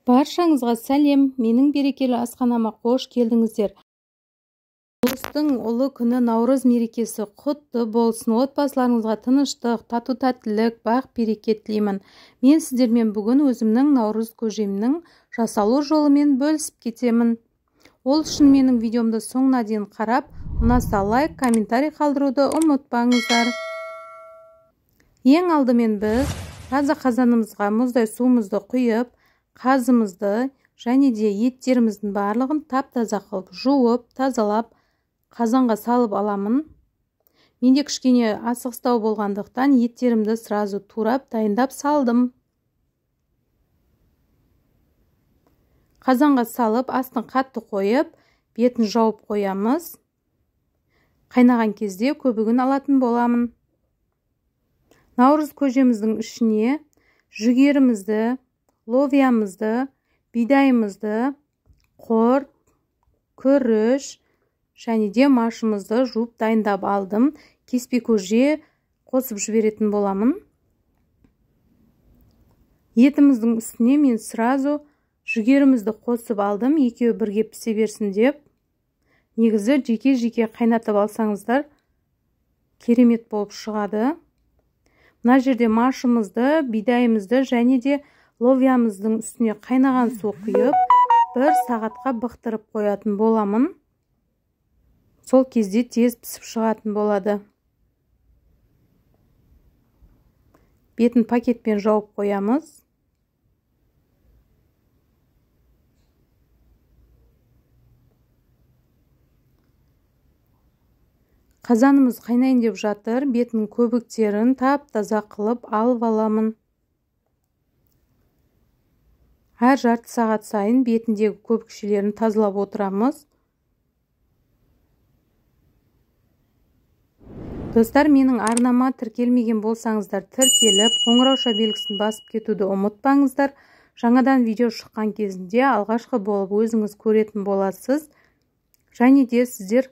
Баршаңызға сәлем, менің берекелі асханама қош келдіңіздер. Ұлыстың ұлы күні Наурыз мерекесі құтты болсын. Отбасыларыңызға тыныштық, тату-тәттілік, бақ береке тілеймін. Мен сіздермен бүгін өзімнің Наурыз көжемнің жасалу жолымен бөлісіп кетемін. Ол үшін менің видеомды соңына дейін қарап, ұнаса лайк, комментарий қалдыруды ұмытпаңыздар. Ең алдымен біз таза қазанымызға мұздай суымызды құйып, қазымызды және де еттеріміздің барлығын тап-таза қылып жуып, тазалап, қазанға салып аламын. Менде кішкене асығыстау болғандықтан еттерімді сразу турап, дайындап салдым. Қазанға салып, астын қатты қойып, бетін жауып қоямыз. Қайнаған кезде көбігін алатын боламын. Наурыз көжеміздің ішіне жүгерімізді, ловиямызды, бидайымызды, құрт, күріш және де машымызды жуып дайындап алдым. Кеспе көже қосып жіберетін боламын. Етіміздің үстіне мен сразу жүгерімізді қосып алдым, екеуі бірге пісе берсін деп. Негізі жеке-жеке қайнатып алсаңыздар керемет болып шығады. Мына жерде машымызды, бидайымызды және де ловиямыздың үстіне қайнаған су құйып, бір сағатқа бықтырып қоятын боламын. Сол кезде тез пісіп шығатын болады. Бетін пакетпен жауып қоямыз. Қазанымыз қайнайын деп жатыр. Бетінің көбіктерін тап-таза қылып алып аламын. Әр жарты сағат сайын бетіндегі көбікшелерін тазалап отырамыз. Достар, менің арнама тіркелмеген болсаңыздар, тіркеліп, қоңырауша белгісін басып кетуді ұмытпаңыздар. Жаңадан видео шыққан кезінде алғашқы болып өзіңіз көретін боласыз. Және де сіздер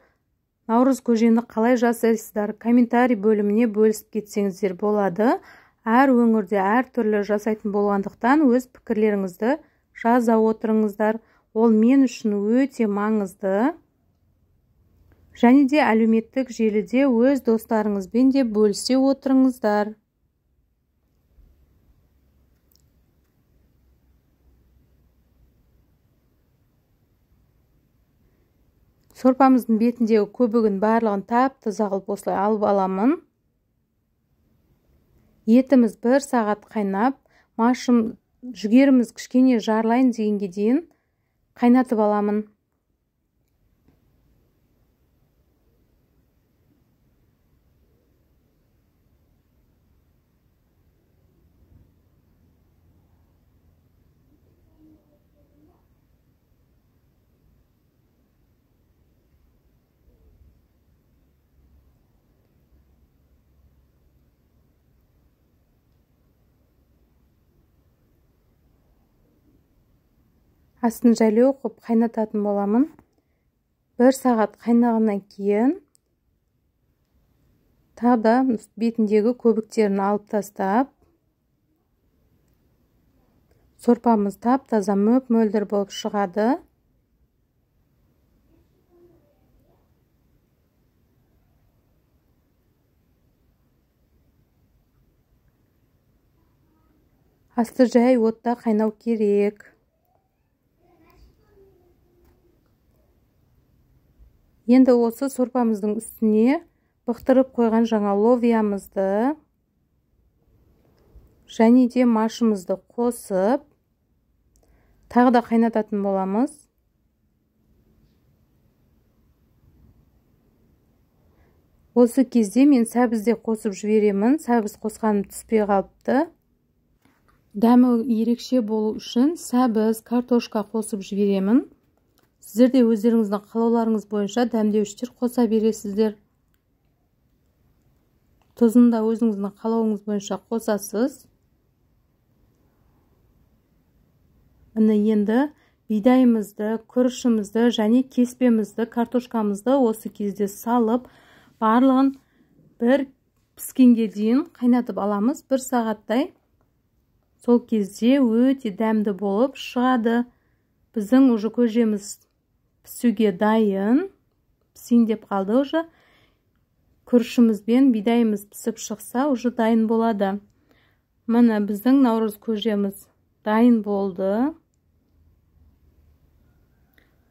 Наурыз көжені қалай жасайсыздар, комментарий бөліміне бөлісіп кетсеңіздер болады. Әр өңірде әр түрлі жасайтын болғандықтан өз пікірлеріңізді жаза отырыңыздар. Ол мен үшін өте маңызды. Және де әлеуметтік желіде өз достарыңызбен де бөлісе отырыңыздар. Сорпамыздың бетіндегі көбігін барлығын тап-таза қылып осылай алып аламын. Етіміз бір сағат қайнап, машым жүгеріміз кішкене жарылайын дегенге дейін қайнатып аламын. Астын жайлау қылып қайнататын боламын. Бір сағат қайнағаннан кейін тағы да бетіндегі көбіктерін алып тастап, сорпамыз тап-таза мөп-мөлдір болып шығады. Асты жай отта қайнау керек. Енді осы сорпамыздың үстіне бықтырып қойған жаңа ловиямызды және де машымызды қосып, тағы да қайнататын боламыз. Осы кезде мен сәбіз де қосып жіберемін. Сәбіз қосқаным түспей қалыпты. Дәмі ерекше болу үшін сәбіз, картошка қосып жіберемін. Сіздер де өздеріңіздің қалауларыңыз бойынша дәмдеуіштер қоса бересіздер. Тұзын да өзіңіздің қалауыңыз бойынша қосасыз. Міне енді бидайымызды, күрішімізді және кеспемізді, картошкамызды осы кезде салып, барлығын бір піскенге дейін қайнатып аламыз. Бір сағаттай. Сол кезде өте дәмді болып шығады. Біздің уже көжеміз пісуге дайын, пісейін деп қалды уже. Күрішіміз бен бидайымыз пісіп шықса, уже дайын болады. Міне, біздің наурыз көжеміз дайын болды.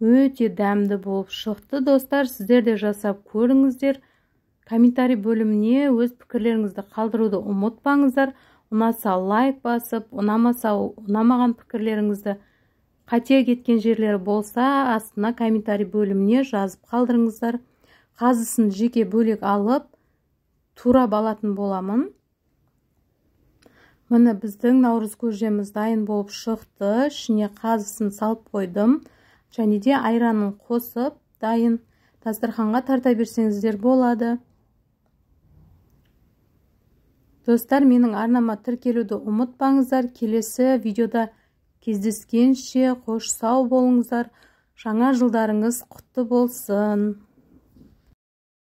Өте дәмді болып шықты, достар. Сіздер де жасап көріңіздер. Комментарий бөліміне өз пікірлеріңізді қалдыруды ұмытпаңыздар. Ұнаса лайк басып, ұнамаса, ұнамаған пікірлеріңізді, қате кеткен жерлері болса, астына комментарий бөліміне жазып қалдырыңыздар. Қазысын жеке бөлек алып, турап алатын боламын. Міне, біздің наурыз көжеміз дайын болып шықты. Ішіне қазысын салып қойдым. Және де айранын қосып, дайын. Дастарханға тарта берсеңіздер болады. Достар, менің арнама тіркелуді ұмытпаңыздар. Келесі видеода кездескенше қош сау болыңыздар. Жаңа жылдарыңыз құтты болсын.